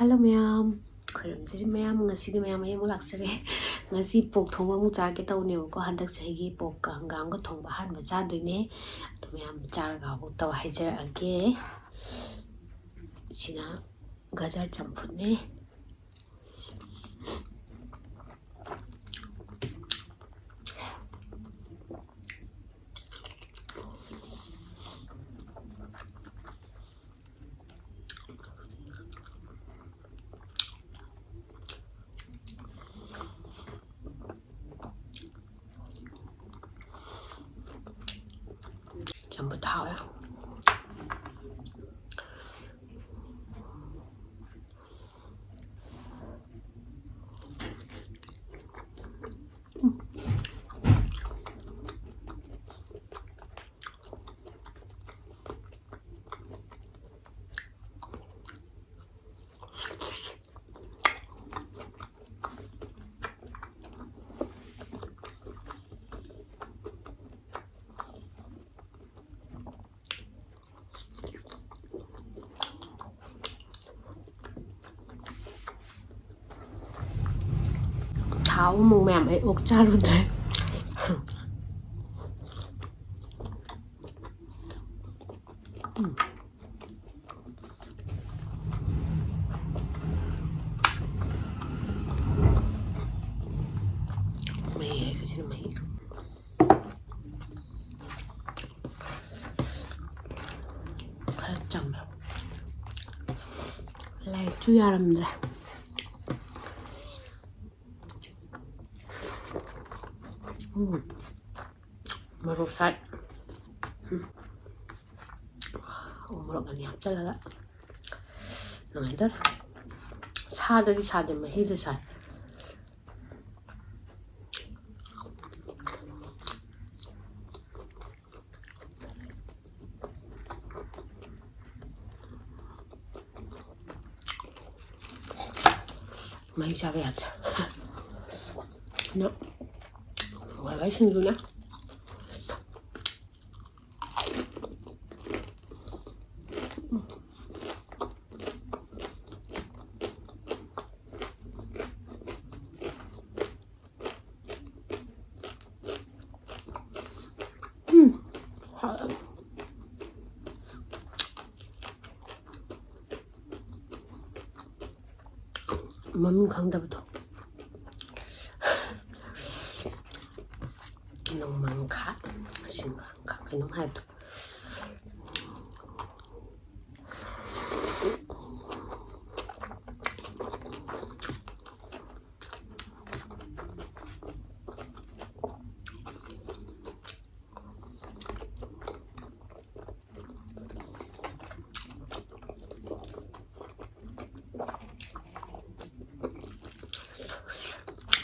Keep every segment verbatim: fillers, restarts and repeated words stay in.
Hello ꯃꯌꯥꯝ, ꯈꯣꯏꯔꯝꯖꯔꯤ ꯃꯌꯥꯝ꯫ ꯉꯁꯤꯗꯤ ꯃꯌꯥꯝ ꯑꯩ ꯑꯃꯨꯛ ꯂꯥꯛꯆꯔꯦ꯫ ꯉꯁꯤ ꯄꯣꯛ ꯊꯣꯡꯕ ꯑꯃꯨꯛ ꯆꯥꯒꯦ ꯇꯧꯕꯅꯦꯕꯀꯣ꯫ ꯍꯟꯗꯛ ꯆꯍꯤꯒꯤ ꯄꯣꯛꯀ ꯍꯪꯒꯥꯝꯒ ꯊꯣꯡꯕ ꯑꯍꯥꯟꯕ ꯆꯥꯗꯣꯏꯅꯦ꯫ ꯑꯗꯣ ꯃꯌꯥꯝ ꯆꯥꯔꯒ ꯍꯥꯎꯕ ꯇꯧ ꯍꯥꯏꯖꯔꯛꯑꯒꯦ꯫ ꯁꯤꯅ ꯒꯖꯔ ꯆꯝꯐꯨꯠꯅꯦ꯫ ꯆꯝꯐꯨꯠ ꯍꯥꯎꯋꯦ꯫ ꯊꯥꯎ ꯑꯃꯨꯛ ꯃꯌꯥꯝ ꯑꯩ ꯑꯣꯛ ꯆꯥꯔꯨꯗ꯭ꯔꯦ꯫ ꯃꯍꯤ ꯍꯩꯔꯛꯀꯦ, ꯁꯤꯅ ꯃꯍꯤ꯫ ꯈꯔ ꯆꯝꯃꯦ꯫ ꯂꯥꯏꯔꯤꯛꯁꯨ ꯌꯥꯔꯝꯗ꯭ꯔꯦ꯫ ꯎꯝ꯫ ꯃꯣꯔꯣꯛ ꯁꯥꯏ꯫ ꯎꯝ꯫ ꯎ ꯃꯣꯔꯣꯛ ꯑꯅꯤ ꯍꯥꯞꯆꯜꯂꯒ ꯅꯨꯡꯉꯥꯏꯗꯧꯔꯦ꯫ ꯁꯥꯗꯗꯤ ꯁꯥꯗꯦ, ꯃꯍꯤꯗ ꯁꯥꯏ꯫ ꯃꯍꯤ ꯆꯥꯕ ꯌꯥꯗ꯭ꯔꯦ꯫ ꯑꯗꯣ ꯍꯋꯥꯏ ꯁꯤꯡꯖꯨꯅꯦ꯫ ꯃꯃꯤꯡ ꯈꯪꯗꯕꯗꯣ꯫ ꯅꯣꯡꯃꯥꯡꯈꯥ, ꯁꯤꯡꯈꯥ, ꯀꯩꯅꯣꯝ ꯍꯥꯏꯕꯗꯣ꯫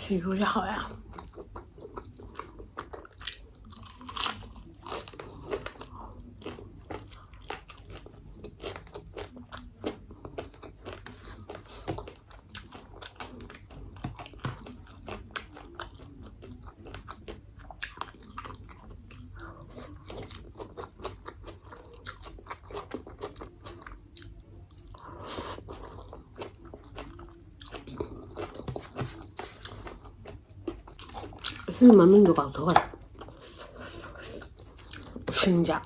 ꯁꯤꯡꯖꯨꯁꯦ ꯍꯥꯎꯋꯦ꯫ ꯁꯤꯒꯤ ꯃꯃꯤꯡꯗꯣ ꯀꯥꯎꯊꯣꯛꯈ꯭ꯔꯦ꯫ ꯎꯁꯤꯡꯖꯥ꯫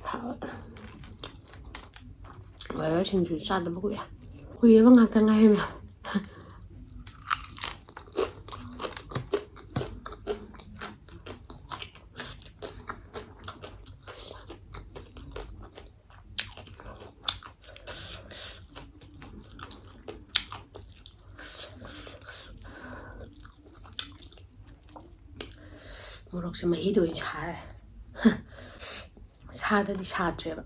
ꯍꯥꯎꯋꯦ꯫ ꯁꯤꯡꯖꯨ ꯆꯥꯗꯕ ꯀꯨꯏꯔꯦ꯫ ꯀꯨꯏꯔꯕ ꯉꯥꯛꯇ ꯉꯥꯏꯔꯦ ꯃꯌꯥꯝ꯫ ꯃꯣꯔꯣꯛꯁꯦ ꯃꯍꯤꯗ ꯑꯣꯏꯅ ꯁꯥꯔꯦ꯫ ꯁꯥꯗꯗꯤ ꯁꯥꯗ꯭ꯔꯦꯕ꯫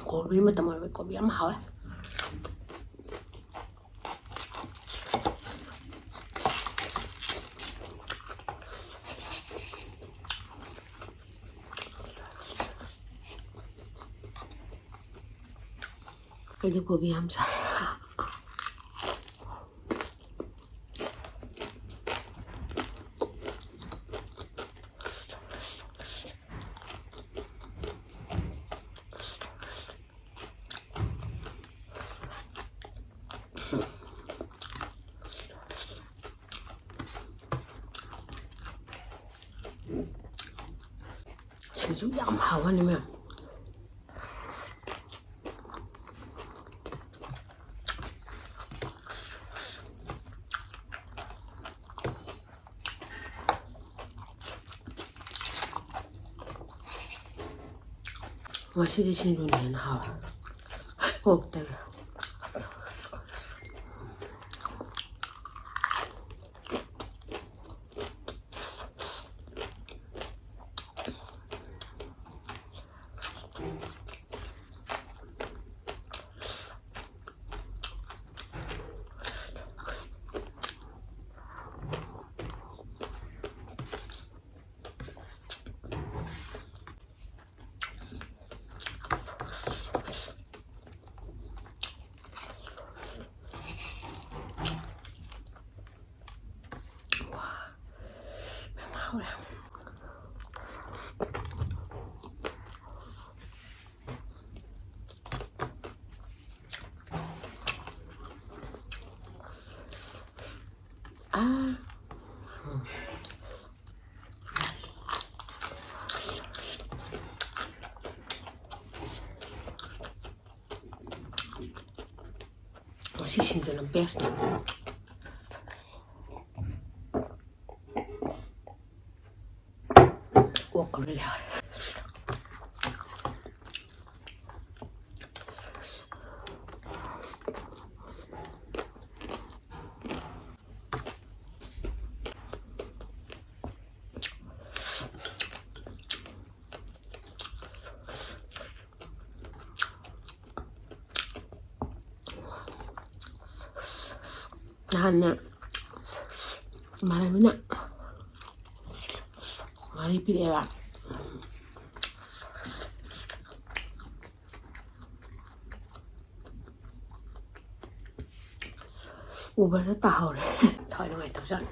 ꯀꯣꯕꯤ ꯃꯇꯝ ꯑꯣꯏꯕꯩ ꯀꯣꯕꯤ ꯌꯥꯝ ꯍꯥꯎꯋꯦ꯫ ꯑꯩꯗꯤ ꯀꯣꯕꯤ ꯌꯥꯝ ꯆꯥꯏ꯫ ꯁꯤꯡꯖꯨ ꯌꯥꯝ ꯍꯥꯎꯍꯜꯂꯤ ꯃꯌꯥꯝ꯫ ꯉꯁꯤꯗꯤ ꯁꯤꯡꯖꯨꯅ ꯍꯦꯟꯅ ꯍꯥꯎꯋꯦ ꯑꯣꯛꯇꯒꯤ꯫ ꯉꯁꯤ ꯁꯤꯡꯖꯨꯅ ꯕꯦꯁꯅꯦ꯫ ꯑꯣꯛꯀ ꯂꯣꯏ ꯌꯥꯎꯔꯦ꯫ ꯅꯍꯥꯟꯅꯦ ꯏꯃꯥꯟꯅꯕꯤꯅ ꯉꯥꯔꯤ ꯄꯤꯔꯛꯑꯦꯕ꯫ ꯎꯕꯔꯗ ꯇꯥꯍꯧꯔꯦ꯫ ꯊꯋꯥꯏ ꯅꯨꯡꯉꯥꯏꯇꯕꯖꯥꯠꯅꯤ꯫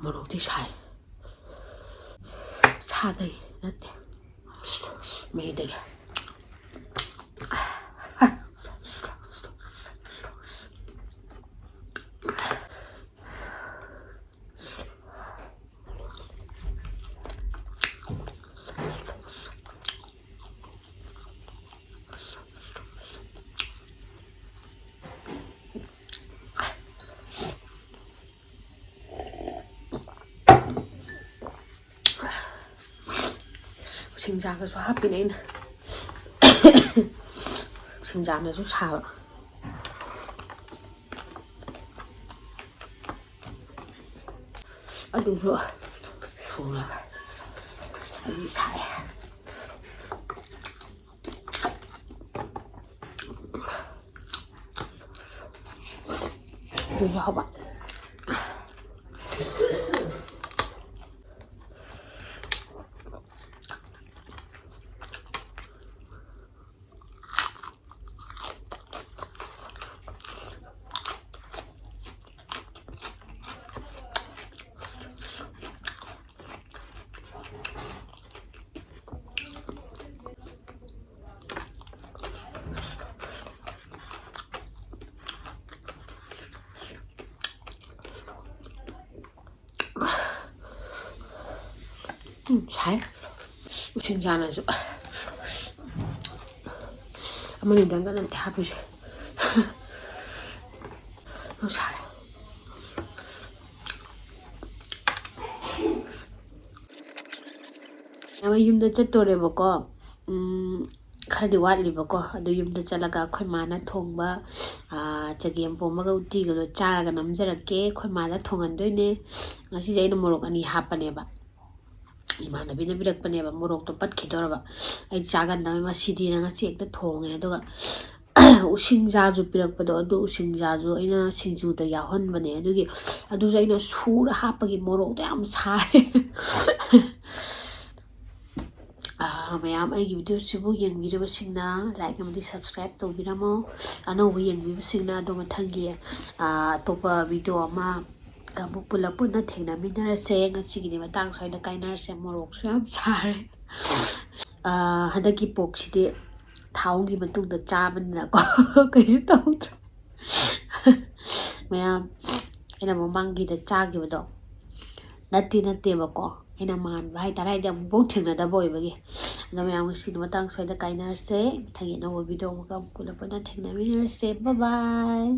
ꯃꯣꯔꯣꯛꯇꯤ ꯁꯥꯏ꯫ ꯁꯥꯗꯩ ꯅꯠꯇꯦ꯫ ꯃꯩꯗꯒꯤ꯫ ꯎꯁꯤꯡꯖꯥꯒꯁꯨ ꯍꯥꯞꯄꯤꯅꯦ ꯑꯩꯅ꯫ ꯎꯁꯤꯡꯖꯥꯅꯁꯨ ꯁꯥꯕ꯫ ꯑꯗꯨꯁꯨ ꯁꯨꯔꯒ ꯑꯗꯨꯝ ꯁꯥꯏ꯫ ꯑꯗꯨꯁꯨ ꯍꯋꯥꯏ꯫ ꯎꯝ, ꯁꯥꯏ꯫ ꯎꯁꯤꯡꯖꯥꯅꯁꯨ ꯑꯃꯅꯤꯗꯪꯒ ꯅꯠꯇꯦ ꯍꯥꯞꯄꯤꯁꯦ꯫ ꯌꯥꯝ ꯁꯥꯔꯦ꯫ ꯃꯌꯥꯝ, ꯑꯩ ꯌꯨꯝꯗ ꯆꯠꯇꯣꯔꯦꯕꯀꯣ꯫ ꯎꯝ, ꯈꯔꯗꯤ ꯋꯥꯠꯂꯤꯕꯀꯣ꯫ ꯑꯗꯨ ꯌꯨꯝꯗ ꯆꯠꯂꯒ ꯑꯩꯈꯣꯏ ꯃꯥꯅ ꯊꯣꯡꯕ, ꯑꯥ, ꯆꯒꯦꯝ ꯄꯣꯝꯕꯒ ꯎꯇꯤꯒꯗꯣ ꯆꯥꯔꯒ ꯅꯝꯖꯔꯛꯀꯦ꯫ ꯑꯩꯈꯣꯏ ꯃꯥꯅ ꯊꯣꯡꯍꯟꯗꯣꯏꯅꯦ꯫ ꯉꯁꯤꯁꯦ ꯑꯩꯅ ꯃꯣꯔꯣꯛ ꯑꯅꯤ ꯍꯥꯞꯄꯅꯦꯕ꯫ ꯏꯃꯥꯟꯅꯕꯤꯅ ꯄꯤꯔꯛꯄꯅꯦꯕ, ꯃꯣꯔꯣꯛꯇꯣ ꯄꯠꯈꯤꯗꯧꯔꯕ꯫ ꯑꯩ ꯆꯥꯒꯟꯗꯕ ꯃꯁꯤꯗꯤꯅ ꯉꯁꯤ ꯍꯦꯛꯇ ꯊꯣꯡꯉꯦ꯫ ꯑꯗꯨꯒ ꯎꯁꯤꯡꯖꯥꯁꯨ ꯄꯤꯔꯛꯄꯗꯣ, ꯑꯗꯨ ꯎꯁꯤꯡꯖꯥꯁꯨ ꯑꯩꯅ ꯁꯤꯡꯖꯨꯗ ꯌꯥꯎꯍꯟꯕꯅꯦ꯫ ꯑꯗꯨꯒꯤ ꯑꯗꯨꯁꯨ ꯑꯩꯅ ꯁꯨꯔ ꯍꯥꯞꯄꯒꯤ ꯃꯣꯔꯣꯛꯇꯣ ꯌꯥꯝ ꯁꯥꯔꯦ꯫ ꯑꯥ, ꯃꯌꯥꯝ, ꯑꯩꯒꯤ ꯚꯤꯗꯤꯑꯣꯁꯤꯕꯨ ꯌꯦꯡꯕꯤꯔꯤꯕꯁꯤꯡꯅ like ꯑꯃꯗꯤ subscribe ꯇꯧꯕꯤꯔꯝꯃꯣ꯫ ꯑꯅꯧꯕ ꯌꯦꯡꯕꯤꯕꯁꯤꯡꯅ ꯑꯗꯣ ꯃꯊꯪꯒꯤ, ꯑꯥ, ꯑꯇꯣꯞꯄ ꯚꯤꯗꯤꯑꯣ ꯑꯃ ꯑꯃꯨꯛ ꯄꯨꯂꯞ ꯄꯨꯟꯅ ꯊꯦꯡꯅꯃꯤꯟꯅꯔꯁꯦ꯫ ꯉꯁꯤꯒꯤꯗꯤ ꯃꯇꯥꯡ ꯁ꯭ꯋꯥꯏꯗ ꯀꯥꯏꯅꯔꯁꯦ꯫ ꯃꯣꯔꯣꯛꯁꯨ ꯌꯥꯝ ꯁꯥꯔꯦ꯫ ꯑꯥ, ꯍꯟꯗꯛꯀꯤ ꯄꯣꯛꯁꯤꯗꯤ ꯊꯥꯎꯒꯤ ꯃꯇꯨꯡꯗ ꯆꯥꯕꯅꯤꯅꯀꯣ꯫ ꯀꯩꯁꯨ ꯇꯧꯗ꯭ꯔꯦ꯫ ꯃꯌꯥꯝ, ꯑꯩꯅ ꯃꯃꯥꯡꯒꯤꯗ ꯆꯥꯈꯤꯕꯗꯣ ꯅꯠꯇꯦ, ꯅꯠꯇꯦꯕꯀꯣ꯫ ꯑꯩꯅ ꯃꯥꯟꯕ ꯍꯥꯏꯇꯥꯔꯦ, ꯍꯥꯏꯗꯤ ꯑꯃꯨꯛꯐꯥꯎ ꯊꯦꯡꯅꯗꯕ ꯑꯣꯏꯕꯒꯤ꯫ ꯑꯗꯣ ꯃꯌꯥꯝ, ꯉꯁꯤꯗꯤ ꯃꯇꯥꯡ ꯁ꯭ꯋꯥꯏꯗ ꯀꯥꯏꯅꯔꯁꯦ꯫ ꯃꯊꯪꯒꯤ ꯑꯅꯧꯕ ꯚꯤꯗꯤꯑꯣ ꯑꯃꯒ ꯑꯃꯨꯛ ꯄꯨꯂꯞ ꯄꯨꯟꯅ ꯊꯦꯡꯅꯃꯤꯟꯅꯔꯁꯦ꯫ Bye bye꯫